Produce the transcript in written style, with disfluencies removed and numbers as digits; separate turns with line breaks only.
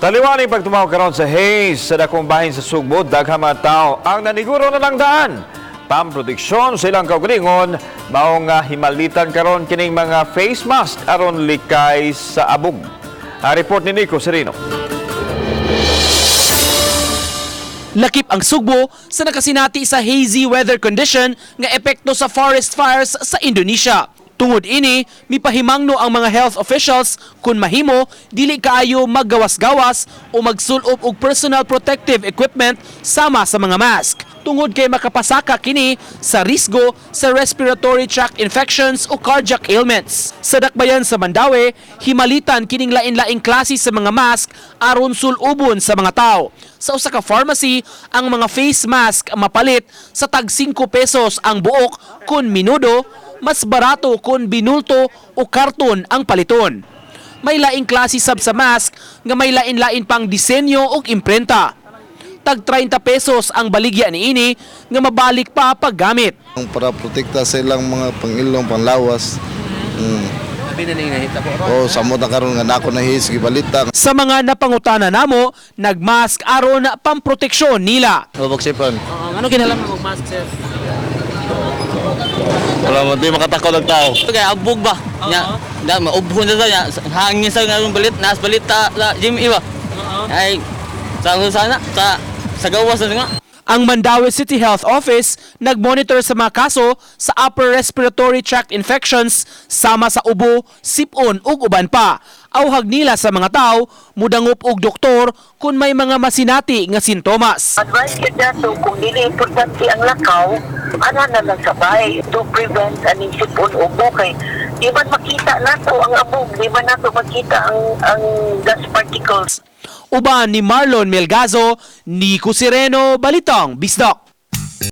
Taliwala ning pagtumaw karon sa haze sa dakong bahin sa Sugbo, daghang mga tao ang naniguro na lang daan. Pamproteksyon sa ilang kaugalingon, maong himalitan karon kining mga face mask aron likay sa abog. Ang report ni Nico Serino.
Lakip ang Sugbo sa nakasinati sa hazy weather condition nga epekto sa forest fires sa Indonesia. Tungod ini, mipahimangno ang mga health officials kung mahimo dili kaayo maggawas-gawas o magsulop og personal protective equipment sama sa mga mask. Tungod kay makapasaka kini sa risgo sa respiratory tract infections o cardiac ailments. Sa dakbayan sa Mandaue, himalitan kining lain-laing klase sa mga mask aron sulubon sa mga tao. Sa usa ka pharmacy, ang mga face mask mapalit sa tag 5 pesos ang buok kun minudo, mas barato kung binulto o karton ang paliton. May laing klase sab sa mask nga may lain-lain pang disenyo ug imprenta. Tag 30 pesos ang baligya niini nga mabalik pa paggamit.
Ang para protekta sa ilang mga pangilong, panglawas. Oh, samot na karon nga nako na his gibalita.
Sa mga napangutana namo, nagmask aron pamproteksyon nila.
Mabagsipon.
Ano kinahanglan mo mask, sir?
Wala mo di makatakot ang tao.
Kaya abog ba? Nya, da maubhon sa nya, hangin sa nga balit, nas balita sa gym iba. Ay sa sana sa gawas na nga.
Ang Mandaue City Health Office nagmonitor sa mga kaso sa upper respiratory tract infections sama sa ubo, sipon ug uban pa. Awhag nila sa mga tao mudangop og doktor kung may mga masinati nga sintomas.
Advice yun nato kung dili importante ang lakaw, ana na lang sabay to prevent aning sipon ubo kay di man makita nato ang abog, di man nato makita ang dust particles.
Uban ni Marlon Melgazo, Nico Sireno, Balitang Bisdak.